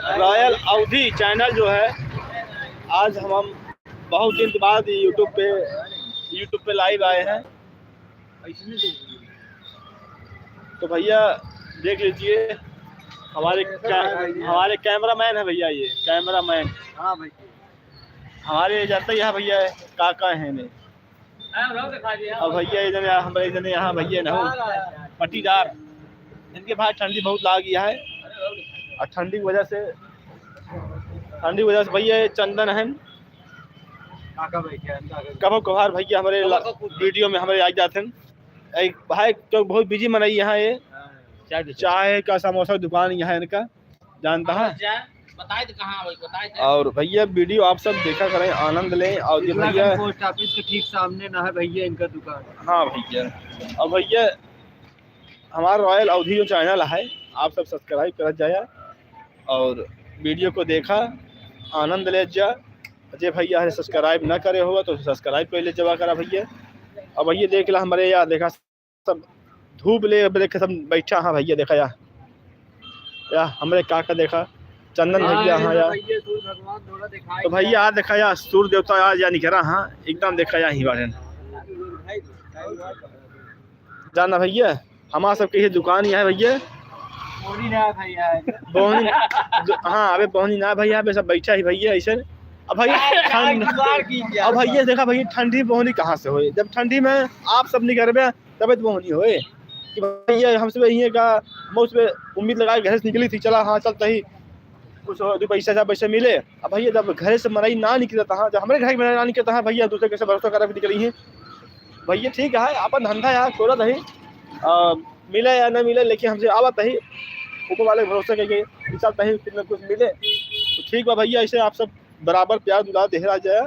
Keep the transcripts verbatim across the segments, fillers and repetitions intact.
रॉयल अवधी चैनल जो है, आज हम, हम बहुत दिन के बाद YouTube पे, YouTube पे लाइव आए हैं। तो भैया देख लीजिए, हमारे कै-, हमारे कैमरामैन है भैया, ये कैमरामैन। हाँ भाई। हमारे जानते ही हैं भैया, का का है ने। अब भैया इधर यहाँ, हमारे इधर यहाँ भैया ना हो, पट्टीदार, इनके भाई ठंडी बहुत लाग गया है, और ठंडी की वजह से, ठंडी की वजह से भैया ये चंदन है। काका भाई क्या, काका। कभो कभार भैया हमारे ला-, वीडियो में हमारे आ जाते हैं। एक भाई तो बहुत बिजी मनई यहाँ ये, हाँ। चाय का समोसा दुकान यहाँ इनका, जानता है। बताए तो कहाँ भाई, बताए तो। और भैया वीडियो आप सब देखा करें, आनंद लें। और ये भैया पोस्ट ऑफिस के ठीक सामने ना है भैया इनका दुकान। हाँ भैया, और भैया हमारा रॉयल अवधी जो चैनल है, आप सब सब्सक्राइब करत जाया और वीडियो को देखा, आनंद ले जा। जे भैया है सब्सक्राइब ना करे हो तो सब्सक्राइब कर ले जावा करा भैया। अब भैया देख ला हमारे यहाँ देखा सब धूप ले देख सब बैठा हाँ भैया देखा या, या हमरे का का देखा चंदन भैया हाँ या। तो भैया आज देखा या सूर्य देवता आज या निकरा हाँ एकदम देखा या ही बारे। जाना भैया हमार सबके ये दुकान यहाँ है भैया। बोहनी ना भैया है। बोहनी, दु-, हाँ, अबे बोहनी ना भैया, अबे सब बैठा ही भैया ऐसे। अब भैया ठंड, जुगाड़ कीजिए। अब भैया देखा भैया ठंडी बोहनी कहाँ से होए? जब ठंडी में आप सब निकरबे तबे तो बोहनी होए। कि भैया हम सब यहीं का, हम उस पे उम्मीद लगा के घर से निकली थी, चला हाँ चलता ही कुछ दो पैसा चार पैसा मिले। अब भैया जब घर से मनई ना निकलता है, जब हमरे घर के मनई ना निकलता है भैया दूसरे कैसे भरोसा करा के निकली है? भैया ठीक है, अपन धंधा यहाँ छोड़त ही, आ, मिले या ना मिले, लेकिन हमसे आवत ही, ऊपर वाले के भरोसा करके चलत ही, कुछ ना कुछ मिले। तो ठीक बा भैया, ऐसे आप सब बराबर प्यार दुलार देहे रह जाए।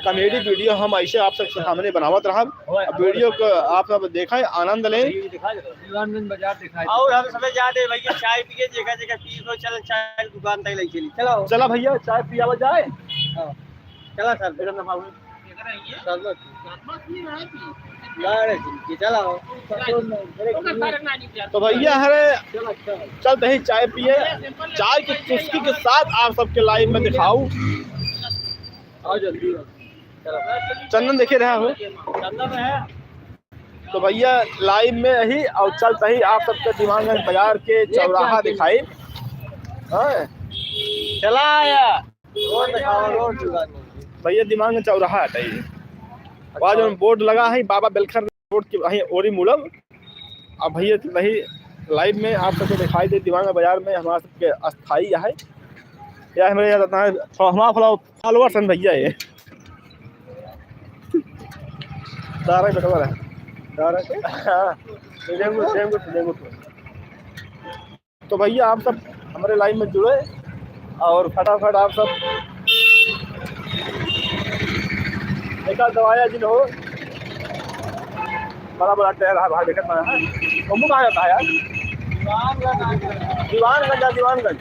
कॉमेडी वीडियो हम ऐसे आप सबके सामने बनावत रहब। अब वीडियो को आप सब देखें, आनंद लें। दीवानगंज बाजार दिखाई और हम सबे जाते भैया चाय पिए, जगह जगह पी को चल चाय की दुकान तक ले चली। चलो। चला भैया, चाय पियावा जाए। हाँ। चला सर। इधर ना भागो। शरबत। ना रे, चला। तो भैया हरे चलते ही चाय पिए, चाय की चुस्की के साथ आप सबके लाइव में दिखाऊ। आओ जल्दी आओ। चंदन देखे रहा हो। चंदन है। तो भैया लाइव में यही और चलते ही आप सबके दीवानगंज बाजार के चौराहा दिखाई। हाँ। चला आया। रोड दिखाओ, रोड दिखाओ। भैया दीवानगंज चौराहा हटाइए। वहाँ जो बोर्ड लगा है बाबा बेलखर रोड के वहीं ओरी मुड़ब। अब भैया वही लाइव में आप सबको दिखाई दे दीवानगंज बाजार में हमारा सबके अस्थाई है। या हमारे यहाँ इतना है, हमारा फॉलोअर्स हैं भैया ये। तारा बेटवा है। तारा के? हाँ। डेंगू, डेंगू, डेंगू। तो भैया आप सब हमारे लाइन में जुड़े और फटाफट आप सब एक आध दवाया जिन हो। बड़ा बड़ा टायर है, बाहर देखत ना है। तुमको कहाँ जाता है यार? दीवानगंज, दीवानगंज।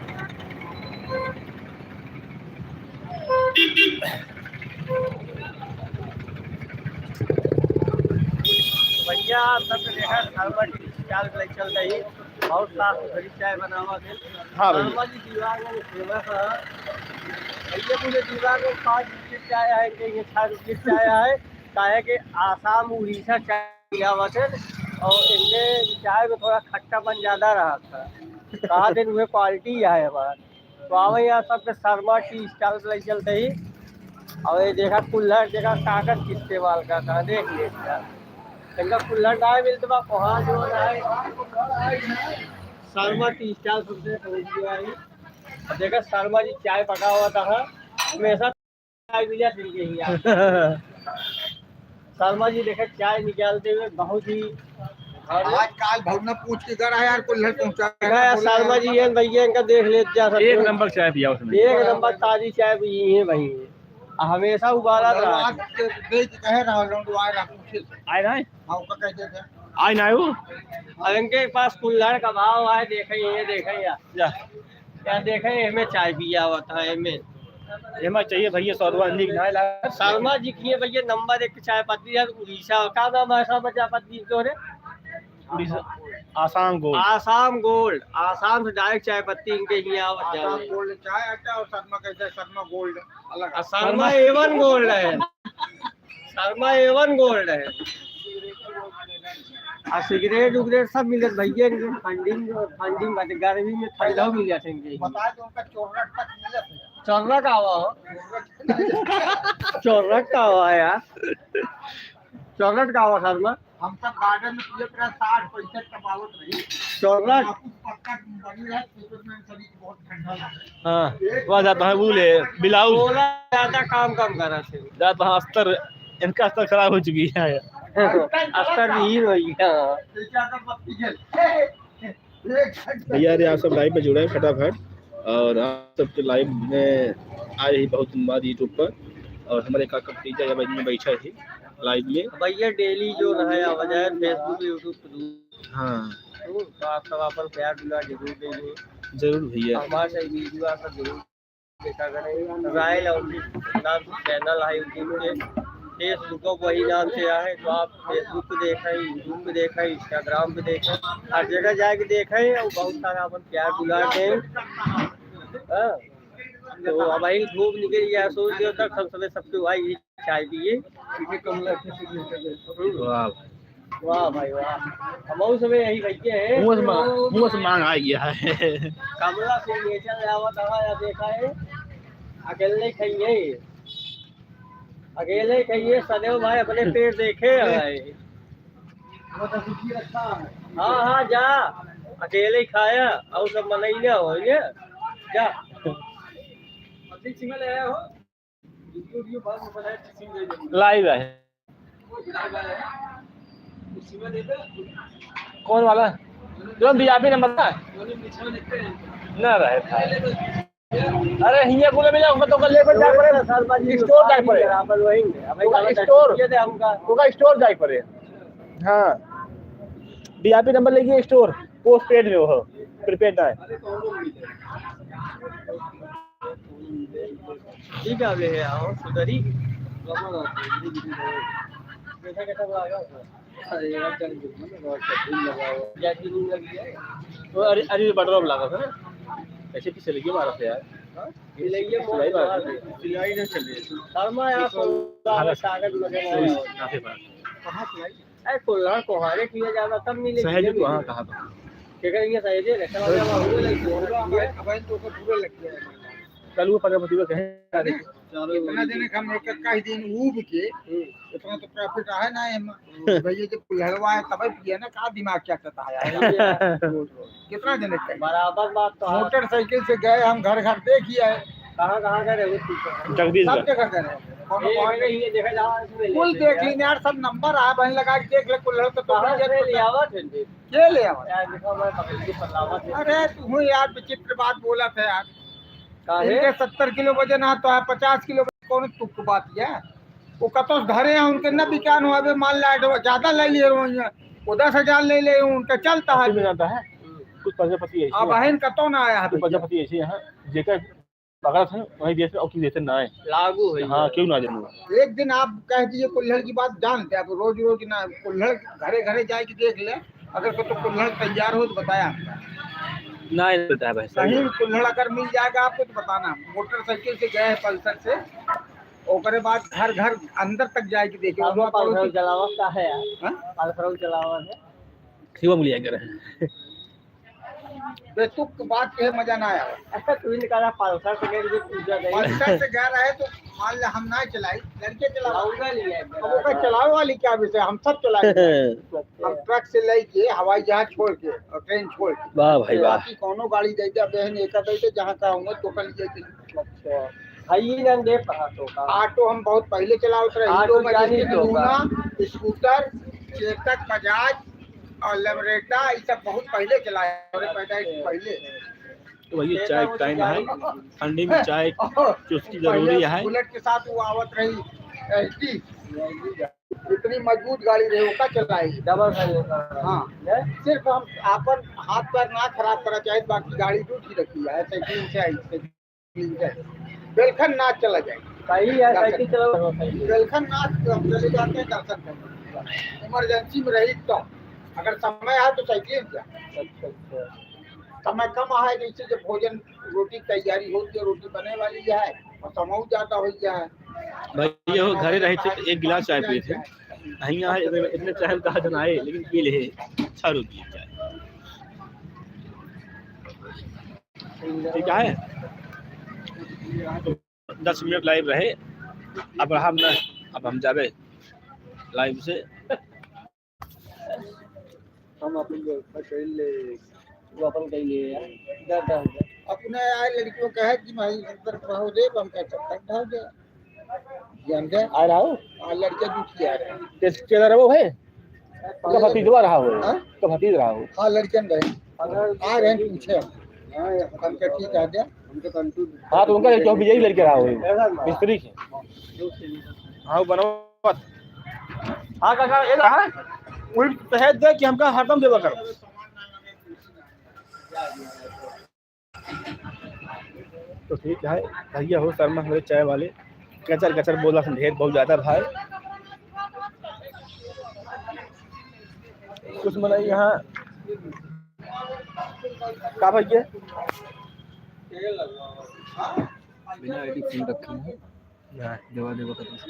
भैया, आप सबके देखा, थर्मल टी स्टॉल पे चल रही, बहुत साफ सुथरी चाय बनावा थे। हाँ भैया। थर्मल जी दीवार में फेमस है। भैया, पूरे दीवार में पाँच रुपये चाय है, कहीं छह रुपये चाय है, काहे के आसाम, उड़ीसा चाय आवत है और इनके चाय में थोड़ा खट्टापन ज्यादा रहता है। कहा दिन वह क्वालिटी है हमारा। तो आवे यहाँ सबके शर्मा टी स्टॉल पे चलते ही। और ये देखा कुल्हड़, देखा कागज किस्ते वाल का था, देख ले यार। इनका कुल्हड़ ना मिलते बा, कहाँ जो है। शर्मा टी स्टॉल सबसे पहुँच गया है। अब देखा शर्मा जी चाय पका हुआ था, हमेशा चाय भैया ठीक है यार। शर्मा जी देखा चाय निकालते हुए बहुत ही आजकल भवना पूछ के घर आया यार, कुल्हड़ पहुंचा है। देखा यार, शर्मा जी ये भैया इनका देख ले जा सकते एक हो। नंबर चाय पिया उसने। एक नंबर ताजी चाय पी है भाई। आ, हमेशा उबाला और रहा। आज के देख के कहे रहा, लौंडो आए रहा, पूछे से। आए ना? हाँ, उसका कहते थे। आए ना वो? और इनके पास कुल्हड़ का भाव आए, देखे ये, देखे यार। जा। क्या देखे, एमे चाय पिया हुआ था, एमे। एमा चाहिए भैया, सौ रुपया निक ना लगा। शर्मा जी किए भैया नंबर एक चाय पत्ती है, उड़ीसा। का नाम है शर्मा चाय पत्ती तोरे? उड़ीसा। आसाम गोल्ड। आसाम गोल्ड, आसाम से direct चाय पत्ती इनके हियाँ आवत आसाम जावे। गोल्ड चाय अड्डा और शर्मा कैसे, शर्मा गोल्ड अलग है। आ शर्मा शर्मा A one गोल्ड है। शर्मा A one गोल्ड है। आ सिगरेट उगरेट सब मिलत भैया, इनके funding, funding बाटे, गर्मी में ठंडा मिल जाते इनके। बताए तो उनका चोरट तक मिलत है। चोरट का हवा हो? चोरट का हवा है यार। चोरट का हवा शर्मा? हम सब garden में पियत रहे, साठ पैंसठ तक आवत रही। चोरट? आपको पक्का बनी रहे, पेपर में शरीर बहुत ठंडा लगे। हाँ, वह जाता है, वो ले, बिलाउज। बोला ज्यादा काम कम करा से। जाता है अस्तर, इनका अस्तर खराब हो चुकी है। अस्तर भी हीरो ही, हाँ। जैसे अगरबत्ती जल। भैया, अरे आप सब live में जुड़े हैं फटाफट, और आप सबके live में आए ही बहुत दिन बाद YouTube पर, और हमारे काका भतीजा यहाँ में बैठा है live में। भैया, daily जो रहे आ जाए Facebook, YouTube पे। हाँ। हम्म, तो आप सब अपन प्यार दुलार जरूर देंगे। जरूर भैया। हमारे से video आप सब जरूर देखा करें। Royal Outfit नाम से channel है YouTube पे, Facebook वही नाम से है, तो आप Facebook पे देखें, YouTube पे देखें, Instagram पे देखें, हर जगह जाके देखें और बहुत सारा अपन प्यार दुलार दें। हाँ, तो अब वही धूप निकल गया, सूर्य देवता सब समय सबके भाई चाय पिए। वाह। वाह भाई वाह, हमहू सबे यही भैया है। मुंह से मा-, मुंह से मांग आ गया है। कमला signature ले आवा, दवा या देखा है, अकेले खाइए, अकेले खाइए, सदैव भाई अपने पेट देखे है भाई। हाँ हाँ जा, अकेले ही खाया और सब मनई ना हो ये। जा। Live है। कौन वाला? जो VIP number था? ना रहे था। अरे हिया कुल मिला, उनका तो कल लेकर जाए पड़े। Store जाए पड़े। उनका store, उनका store जाए पड़े। हाँ। VIP number लेके store, postpaid में हो, prepaid ना है। ठीक है, ले आओ, सुधरी। कैसा, कैसा लगा? अरे यार, क्या ही बोलूं, मतलब, बहुत सब दिन लगा हुआ। क्या की रूम लगी है? तो अरे, अरे, बटरम लगा था ना? ऐसे पीछे लगी मारा था यार। हाँ? ये सिलाई मारा था। सिलाई ना चले। शर्मा यार, भारत। कागज वगैरह। काफी बार। कहाँ सिलाई? अरे, कुल्हड़ कोहारे किया जाता, तब मिले, सहज किए तो हाँ मिले। कहा था। क्या करेंगे, सहज है, रखा हुआ है, पूरा लग गया। अब, अब तो ऊपर पूरा लग गया है। कल वो प्रजापति को कहे, इतना दिन हम लोग का कई दिन ऊब के, हम्म। इतना तो profit है ना, हम, हम्म। भैया जब कुल्हड़वा है, तबे पिए ना, का दिमाग क्या करता है? कितना दिन का? बराबर बात तो है। मोटरसाइकिल से गए हम, घर घर देखिए। कहाँ, कहाँ गए रहे? जगदीशगढ़। सब जगह गए रहे। कौन, एक कौन? जगह ही है, देखा जाओ, इसमें कुल लेते देख हैं। लीन यार, सब number आ, बहन लगा के देख ले, कुल्हड़ तो, तो कहाँ से ले आवा थे? के ले आवा? यार, देखो, मैं पकड़ के पकड़ावा थे। अरे, तू यार विचित्र बात बोला था यार। काहे? इनके सत्तर किलो वजन है, तो है पचास किलो, कौन तुक बात है? वो कतो से धरे हैं, उनके न बिकान हो, अबे माल लाए, ज्यादा ले लिए हो, वो दस हजार ले ले, उनका चलता है। आपको भी जानता है? कुछ प्रजापति ऐसे अब हैं। बहन कतो ना आया है कुछ भैया। प्रजापति ऐसे हैं, जेकर पकड़ा था, वही देते और क्यों देते ना है। लागू है हाँ, ये। क्यों ना देते? एक दिन आप कह दिए कुल्हड़ की बात, जानते, आप रोज रोज ना कुल्हड़ घरे घरे जाए के देख ले, अगर को तो कुल्हड़ तैयार हो तो बताया। ना, ये तो है भाई, सही कहीं है। कुल्हड़ अगर मिल जाएगा आपको तो बताना। मोटरसाइकिल से गए हैं पल्सर से, ओकरे बाद घर घर अंदर तक जाए के देखे, आपको वहाँ पल्सर पड़ोसी चलावा का है यार? हाँ? पल्सर चलावा है। शिवम लिया करे। बेतुक बात के मजा ना आया। अच्छा, तू इनका पल्सर से गए, जो पूजा गई। पल्सर से गया रहे तो मान ले हम ना चलाई, लड़के चलावा। लाऊंगा नहीं है। अब ओकर चलावे वाली क्या विषय, हम सब चलाएंगे। हम ट्रक से लेके, हवाई जहाज छोड़ के और ट्रेन छोड़ के। वाह भाई, वाह। बाकी कौनो गाड़ी दे दे, बहन, एक दे दे, जहाँ का होंगे तो कर लिए। अच्छा। भाई, ये ना दे पहा तो का। ऑटो हम बहुत पहले चलावत रहे, ऑटो हीरो जानी मजिस्ट्रेट, तो का। लूना, स्कूटर, चेतक, बजाज और लमरेटा, ये सब बहुत पहले चलाए, हमारे पैदा से पहले। तो भैया, चाय का टाइम है, ठंडी में चाय चुस्की जरूरी है। बुलेट के साथ वो आवत रही, एसटी। इतनी मजबूत गाड़ी रहे, ओका चलाई। डबल साइड का। हाँ। हैं? सिर्फ हम आपन हाथ पैर ना खराब करा चाहे, बाकी गाड़ी टूट ही रखी है, साइकिल से आई, साइकिल से। बेलखन नाथ चला जाए। सही है, साइकिल चलाओ। बेलखन नाथ हम चले जाते हैं दर्शन करने। इमरजेंसी में रही तो। अगर समय आए तो साइकिल से जा। अच्छा, अच्छा। समय कम आए, जैसे जब भोजन, रोटी तैयारी होती है, रोटी बने वाली है और समय ज्यादा हो गया है। भाई, ये हो घरे रहे थे तो एक गिलास चाय पिए थे। हियाँ है, इतने, इतने चाय में कहाँ जना आए, लेकिन पी ले, अच्छा रोटी चाय। ठीक है, तो दस मिनट live रहे। अब हम न, अब हम जाबे live से। हम अपन व्यवस्था कर ले, वो अपन कर ले यार। जा, जा, जा। अपने आए लड़कियों का है कि भाई अंदर रहो दे, हम क्या चक्कर ढाल दे। जान दे। आ रहा हो? हाँ, लड़के दुखी आ रहे हैं। किस, के रहा हो है? उनका भतीजवा रहा हो? हाँ? उनका भतीज रहा हो? हाँ, लड़कन रहे। आ रहे हैं, पूछे हम। हम क्या ठीक है क्या? हाँ, तो उनका जो भी यही लड़के रहा हो, मिस्त्री के। हाँ, वो बनवत। हाँ, काका, ये रहा। वही सहेज दे कि हमका हरदम देवा करो। तो ठीक है, भैया हो शर्मा हमरे चाय वाले, कचर कचर बोला सन ढेर बहुत ज्यादा भाई। कुछ मनई यहाँ का भैया बिना आईडी खोल रखे हैं। ना, देवा, देवा का पैसा।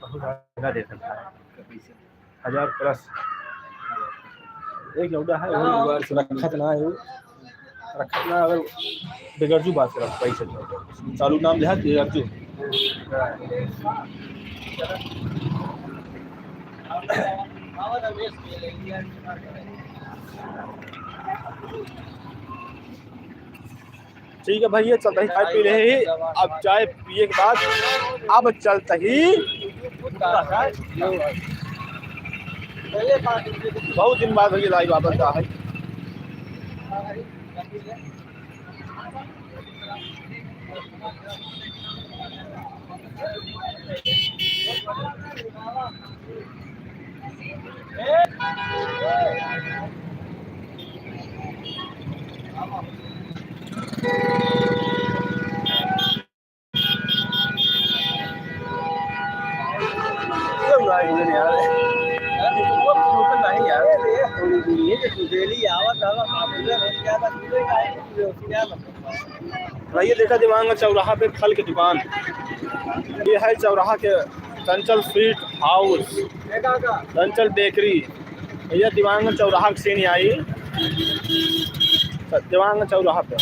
बहुत ज्यादा दे सकता है। पैसा। हजार प्लस। एक लौड़ा है, वो रखत ना है, वो रखत ना, अगर बेगरजू बात करत पैसे तो। चालू नाम लिहा बेगरजू। ठीक है भैया, चलते ही चाय पी रहे ही। अब चाय पिए के बाद अब चलते ही बहुत दिन बाद भैया live वापस आ है। भैया देखा दीवान चौराहा पे फल के दुकान, ये है चौराहा के चंचल स्वीट हाउस, चंचल बेकरी। भैया दीवान चौराहा के सीन आई, दीवान चौराहा पे।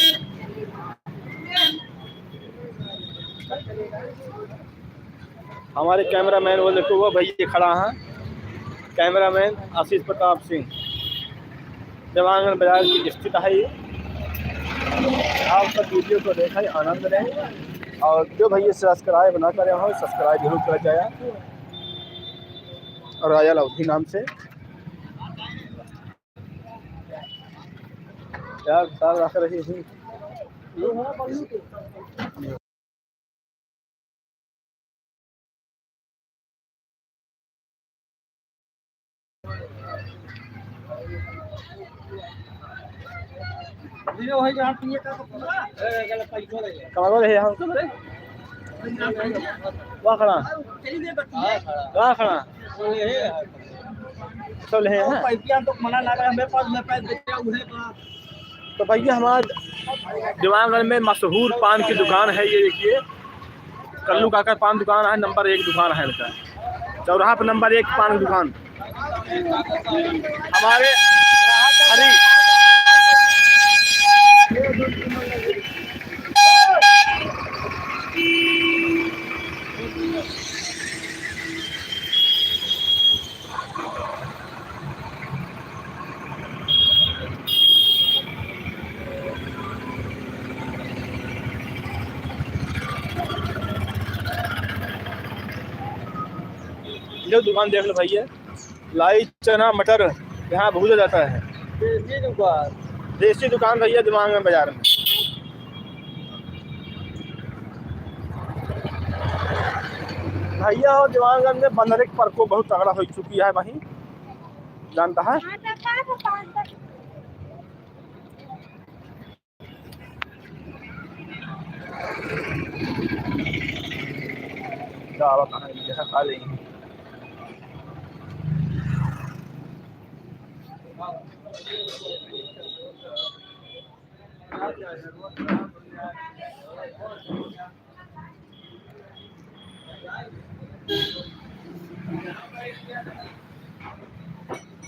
हमारे कैमरामैन वो देखो, वो भैया खड़ा है, कैमरामैन आशीष प्रताप सिंह। देवांगन बाजार की स्थित है ये। आप सब वीडियो को देखें, आनंद लें, और जो भैया subscribe ना करे हो, subscribe जरूर कर जाए, और राजा लौधी नाम से। यार, साल रख रही थी। कमाल है यहाँ। वाह खड़ा। वाह खड़ा। सब ले हैं। तो मना ना करे, हमें पास में पैसे देते हुए तो तो भैया, हमार दीवानगंज में मशहूर पान की दुकान है, ये देखिए, कल्लू काका पान दुकान है, नंबर एक दुकान है इनका, चौराहा पे नंबर एक पान दुकान हमारे हरी। लो दुकान देख लो भैया, लाई, चना, मटर यहाँ भूजा जाता है। देसी दुकान। देसी दुकान भैया दीवानगंज बाजार में। भैया हो दीवानगंज में बंदर के प्रकोप बहुत तगड़ा हो चुकी है वहीं, जानता है? का बताएं, जैसा खा लेंगे।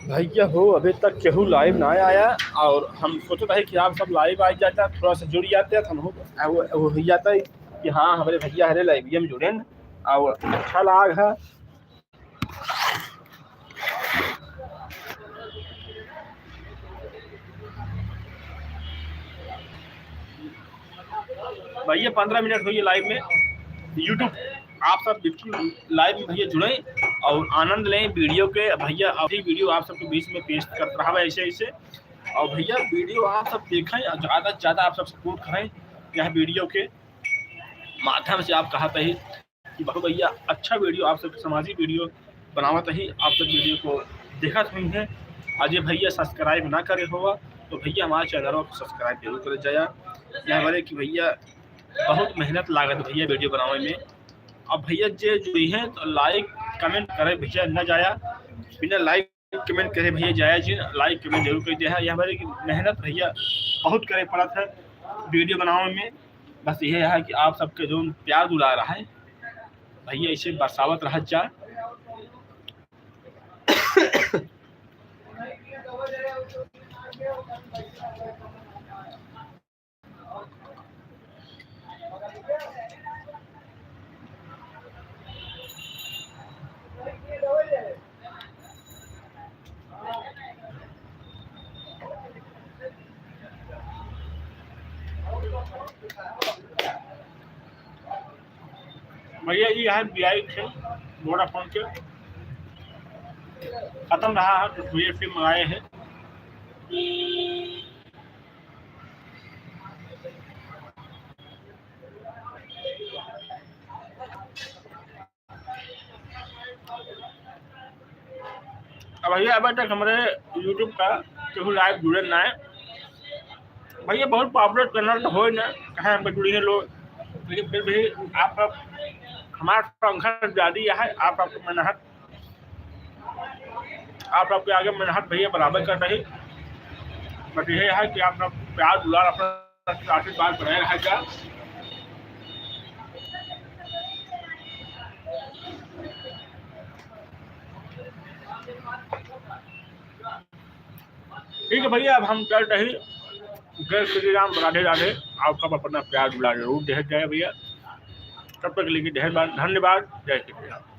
भैया हो, अभी तक केहू live ना आया और हम सोचत रहे कि आप सब live आ जाता, थोड़ा सा जुड़ जाते, तो हम हो, हो, हो जाता है कि हाँ, हमारे भैया हरे live में जुड़े न और अच्छा लाग है। भैया, पन्द्रह मिनट हुई है live में। YouTube आप सब बिल्कुल live में भैया जुड़ें और आनंद लें video के। भैया, अभी video आप सबके बीच में पेश करत रहा है ऐसे ऐसे। और भैया, video आप सब देखें और ज़्यादा से ज़्यादा आप सब support करें। यह video के माध्यम से आप कहत ही कि बहुत भैया अच्छा video, आप सब सामाजिक video बनावत ही, आप सब video को देखत हुई हैं। आज ये भैया subscribe ना करे होवा तो भैया हमारे channel को subscribe जरूर करे जाया। यह बोले कि भैया बहुत मेहनत लागत भैया video बनावे में। अब भैया जे जुड़ी हैं तो like comment करे भैया न जाया, बिना like comment करे भैया जाया जी, like comment जरूर कर दिया है। यह बोले कि मेहनत भैया बहुत करे पड़त है video बनावे में। बस यह है कि आप सबके जो प्यार दुलार है भैया, इसे बरसावत रह जा। भैया जी, यहाँ बी आई थे वोडाफोन के, खत्म रहा है तो भैया फिर मंगाए हैं। अब भैया, अबे तक हमरे YouTube का केहू live जुड़े ना है। भैया, बहुत popular channel तो होए ना, कहे हम जुड़ी हैं लोग, लेकिन फिर भी आप सब हमार संख्या ज्यादा है, आप सबके मेहनत, आप सबके आगे मेहनत भैया बराबर कर रही। बस यही है कि आप सब प्यार दुलार अपना आशीर्वाद बनाए रखा जा। ठीक है भैया, अब हम चल रही। जय श्री राम, राधे राधे। आप सब अपना प्यार दुलार जरूर दे जाए भैया। तब तक के लिए धन्यवाद, धन्यवाद। जय श्री राम।